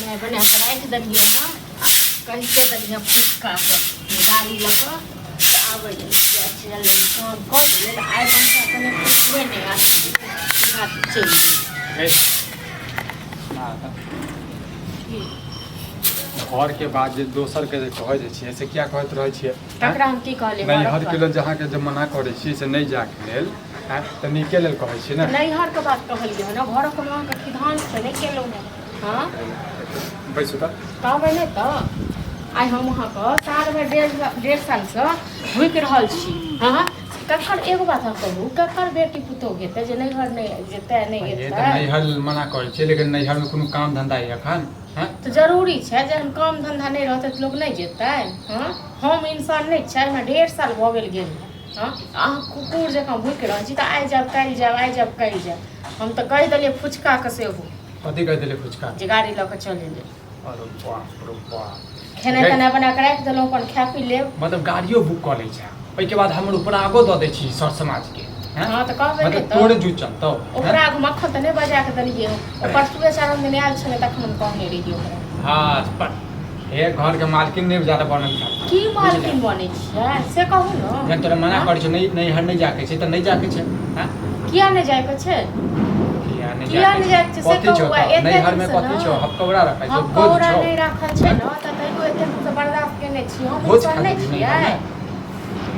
खेनाइ बना कऽ राखि देलियै हँ, कहिते देलियै फुचकाके गाड़ी लऽ कऽ तऽ आबै जाइ छियै, काम कऽ देलै। आइ हुनका कने पुछबै नहि, आब सीधा चलि जेबै। घर के बात जे दोसर के जे कहै जे छियै से किया कहैत रहै छियै? तकरा हम की कहलियै? नैहर के लेल जे अहाँके जे मना करै छियै से नहि जायके लेल, आँय, तऽ नीके लेल कहै छियै ने। नैहरके बात कहलियै हँ ने, घरक हम अहाँके खिधान से नहि केलहुँ हँ। हँ, बैसू तऽ। कहबै नहि तऽ आइ हम अहाँके साल भरि डेढ़ सालसँ भुकि रहल छी। हँ, ककर एगो बात अहाँ कहू, ककर बेटी पुतोहु हेतै जे नैहर नहि जेतै, नहि ये एतै? तऽ नैहर लेल मना करै छियै, लेकिन नैहरमे कोनो काम धन्धा यऽ एखन? हँ, तऽ जरूरी छै? जहन काम धन्धा नहि रहतै तऽ लोक नहि जेतै? हँ, हम इंसान नहि छै? हमरा 1.5 साल भऽ गेल गेल। हँ, अहाँ कुकुर जकाँ भुकि रहल छी तऽ आइ जायब, काल्हि जायब, आइ जायब, काल्हि जायब। हम तऽ कहि देलियै फुचकाके सेहो। कथी कहि देलियै फुचका? जे गाड़ी लऽ कऽ चलि एलै। अरे बाप रे बाप! खेनाइ तेनाइ बना कऽ राखि देलहुँ, अपन खाय पी लेब। मतलब गाड़ियो बुक कऽ लै छै, ओहिके बाद हमर ऊपर आगो दऽ दै छी सर समाजके? हैं? हँ, तऽ कहबै नहि? मतलब तऽ तोरे जूझ चलतौ, हैं? ओकरा आगू मक्खन तऽ नहि बजा कऽ देलियै। ओ परसुए चारम दिन आयल छलै, तखन हम कहने रहियै ओकरा। हँ, पर हे, घरके मालकिन नहि ज्यादा बनल छै। की मालकिन बनै छियै से कहू ने। जहन तोरा मना हँ? करै छौ नहि, नैहर नहि जाके छै तऽ नहि जाके छै, हैं? किया नहि जायके छै? किया नहि किया जाके नहि जायके छै से कथी छौ कहू। आइ तऽ एते नैहरमे दिनसँ कथी ने छौ? हपकौड़ा रखै छौ? हम भोज कौड़ा छौ? नहि राखल छै ने, तऽ तैयो एते दिनसँ बर्दाश्त केने छी हम। भोज इंसान खा नहि लेबही छियै? नैहरमे?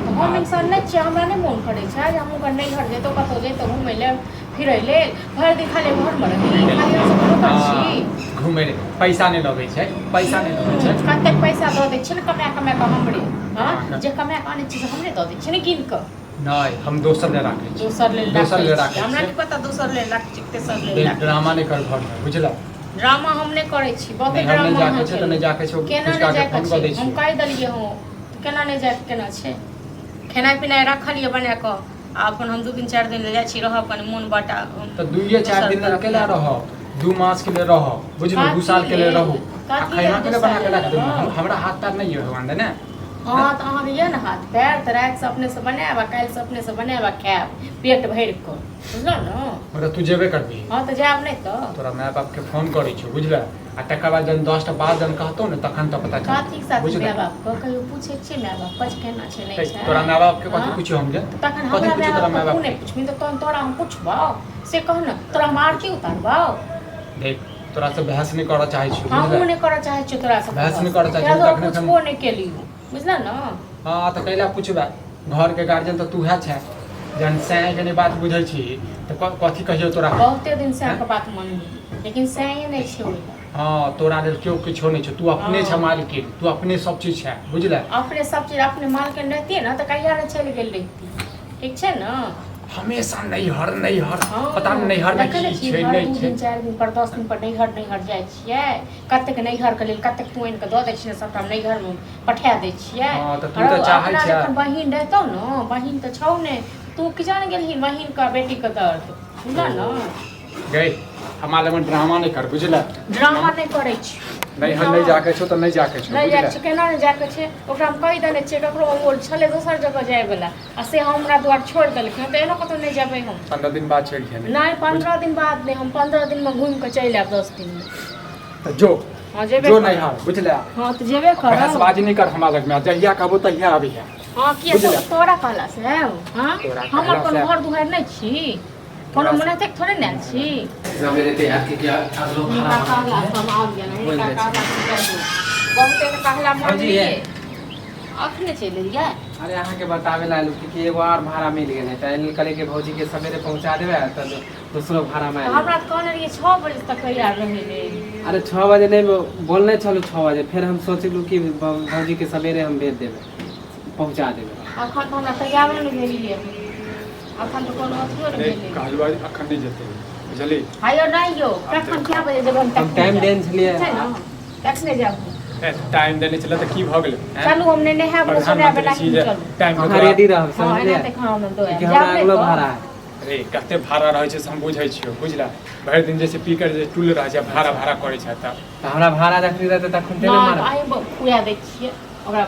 तऽ हम इंसान नहि छियै? हमरा नहि मोन करै छै जे हम ओकर नैहर जैतहुँ, कतहु जैतहुँ घुमै लए फिरै लेल? भरि दिन खाली घरमे रही, खाली हम सब नौकर छी? घुमै लेल पैसा नहि लगै छै, पैसा नहि लगै छै। कतेक पैसा दऽ दै छियै ने कमा कमा कऽ हमरे। हँ, जे कमा कऽ आनै छियै से हमरे दऽ दै छियै ने गिन कऽ। नहि, हम दोसर लेल राखै छी। दोसर लेल दोसर राखै लेल छी? राखै हमरा छियै। की पता दोसर लेल राखै छी कि तेसर लेल देख राखै। ड्रामा नहि कर घरमे, बुझलऽ? ड्रामा हम नहि करै छी बहुते। नैहर नहि ड्रामा जाके अहाँ छै तऽ नहि केलहुँ। जाके छै। केना नहि फुचका के जायके फोन कऽ छै? दै हम छियै। कहि देलियै हँ, तऽ केना नहि जायके केना छै? खेनाइ पिनाइ राखल यऽ बना कऽ आ अपन हम 2 दिन 4 दिन लए जाइ छी, रहब कनि मोन बटा तऽ दुइये चारि दोसर दिन लेल तरफ केला लए। रहब? 2 मास के लेल रहब, बुझलू? दू कथी साल के लेल लेल? रहू आ कथी खैना लेल के दू लेल बना साल के लेल राख देलू? रहब? हमरा हाथ पैर नहि यऽ भगवान देने। हँ, तऽ अहाँके यऽ ने हाथ पैर, तऽ रातिसँ अपनेसँ बनायब आ काल्हिसँ अपनेसँ बनायब आ खायब पेट भरि कऽ, बुझलहुँ ने? मतलब तू जेबे करबही? हँ, तऽ जायब नहि तऽ? तोरा माय बाप के फोन करै छियौ, बुझले? आ तकर बाद जहन 10टा बात जहन कहतौ ने, तखन तऽ पता कथीके चलतौ, साथ? बुझले? माय बापके कहियो पूछै छियै? माय बाप कथी केना छै, नहि हे, छै? तोरा माय बाप के कथी हँ? पुछियौ हम जे? तऽ तखन कथी हमरा पुछियौ माय तोरा बापके माय तू बाप नहि के? पुछबही तऽ तहन तोरा हम पुछबौ से कह ने। तोरा हम आरती उतारबौ? देख, तोरा से बहस नहि करऽ चाहै छियौ, हमहूँ बुझले? नहि करऽ चाहै छियौ तोरासँ बहस नहि बहस। करऽ चाहै तोरा छियौ तऽ तखने पुछबो नहि केलियौ, बुझलह ने? हँ, तऽ कैला पुछबै? घरके गार्जियन तऽ तूहे छै। जहन सैंके नहि बात बुझै छी तऽ कथी कहियौ तोरा हम? बहुते दिन आँय? सएहके बात मानली, लेकिन सएह नहि छै ओहि लए। हँ, तोरा लेल केओ किछो नहि छौ। तू अपने हँ। छ मालकिन, तू अपने सब चीज छै, बुझले? अपने सब चीज, अपने मालकिन रहितियै ने तऽ कहिया ने चलि गेल रहिती, ठीक छै ने? हमेशा नैहर नैहर। हँ। पता नहि नैहरमे देखै की नहि छी, छै हर नहि दू छै। दिन 4 दिन पर 10 दिन पर नैहर नैहर जाइ छियै। कतेक नैहरके लेल कतेक तू आनि कऽ दऽ दै छियै, सभटा नैहरमे पठा दै छियै। हँ, तऽ तू हरौ तऽ चाहै अपना छै। जखन बहिन रहितौ ने, बहिन तऽ छौ ने, तू की जाने गेलही बहिनके बेटीके दर्द, बुझल ने? गई, हमरा लगमे ड्रामा नहि कर, बुझले? ड्रामा नहि करै छी। नैहर नहि जाके छौ तऽ नहि जाके छौ। नहि बुझले? जाके छै। केना नहि जाके छै? ओकरा हम कहि देने छियै। ककरो ओ छलै दोसर जगह जायवला आ से हमरा दुआर छोड़ि देलखिन, तऽ एनो कतहु नहि जेबै हम। 15 दिन बाद चलि गेल। नहि, 15 दिन बाद नहि, हम 15 दिनमे घुमि कऽ चलि आयब, 10 दिनमे। तऽ जो। हँ, जेबे जो करब। नैहर, बुझले? हँ, तऽ जेबे करब। बहसबाजी नहि कर हमरा लगमे। जहिया कहबो तहिया अबिहे। हँ, किया? बुझले? तोरा कहला से? हँ। तोरा हमर कहला कोनो से। घर दुआरि नहि छी? कोनो तोरा से- मनाते थोड़े ने आयल छी। सवेरे तैयार के क्या अगलो हिनका भाड़ा कहला से हम आबि गेलहुँ। बोल हिनका जाइ कहला से चलू। बहुते ने कहला भौजी मानलियै। ये। अखने चलि एलियै? अरे, अहाँके बतावे ला आयलू कि एगो आर भाड़ा मिल गेलै, तऽ एहि लेल कहलियै कि भौजीके सवेरे पहुँचा देबै तऽ दोसरो भाड़ामे तऽ आयल। हमरा तऽ कहने रहियै 6 बजे तक तैयार रहै लेल। अरे, 6 बजे नहि बोलने छलहुँ 6 बजे, फेर हम सोचलहुँ कि भौजीके सवेरे हम भेज देबै, पहुँचा देबै। अखन तऽ हमरा तैयारो नहि भेलियै, अखन तऽ कोनो अथियो नहि अरे भेलै। कहलुआ अखन नहि जेतै, बुझली? हायो नहि यौ, कखन कए बजे जेबै हम? हम तखने टाइम जायब। देने छलियै। ठीक छै ने, तखने जायब। टाइम देने छलै तऽ की भऽ गेलै, आँय? चलू, हम नहि नहायब ने सोनायब प्रधानमंत्री एना छी जे चलू। टाइम अहाँ रेडी रहब। हँ। समझलियै? एना तऽ खाना दऽ कि आयब। हमरा जायब नहि अगलो तऽ? भाड़ा है। रे, कते भाड़ा रहै छै से हम बुझै छियौ, बुझला? भरि दिन जे छै पी कर जे टुल रहै छै, भाड़ा भाड़ा करै छै तऽ। तऽ हमरा भाड़ा जखनी रहतै तखन ते ने नहि तऽ मारब। अहीं खुआ दै छियै ओकरा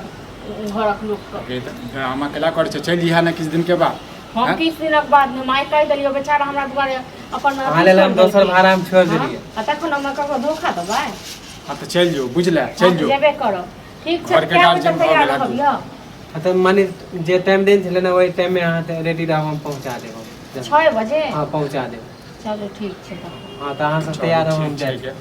घरक लोकके। रे, तऽ ड्रामा केला करै छै? चलि जइहे ने किछु दिन के बाद। हम आँय? किछु दिनक बाद हम आइ कहि देलियै, बेचारा हमरा दुआरे अपन अहाँ लेल हम छोड़ि दोसर देलकै। भाड़ा हम छोड़ि हँ? देलियै। आ तखन हम ककरो धोखा देबै? हाँ तऽ चलि जो बुझले हम चलि जो जेबे करब। ठीक छै, घरके कए बजे गार्जियन तक भऽ तैयार गेल रहब तू। यौ? हाँ तऽ माने जे टाइम देने छलै ने ओहि टाइममे अहाँ रेडी रहब, हम पहुँचा देब हम। 6 बजे? हाँ, पहुँचा देब। चलू ठीक छै तखन। हाँ तऽ अहाँ सब तैयार रहब, हम ठीक जाइ छै।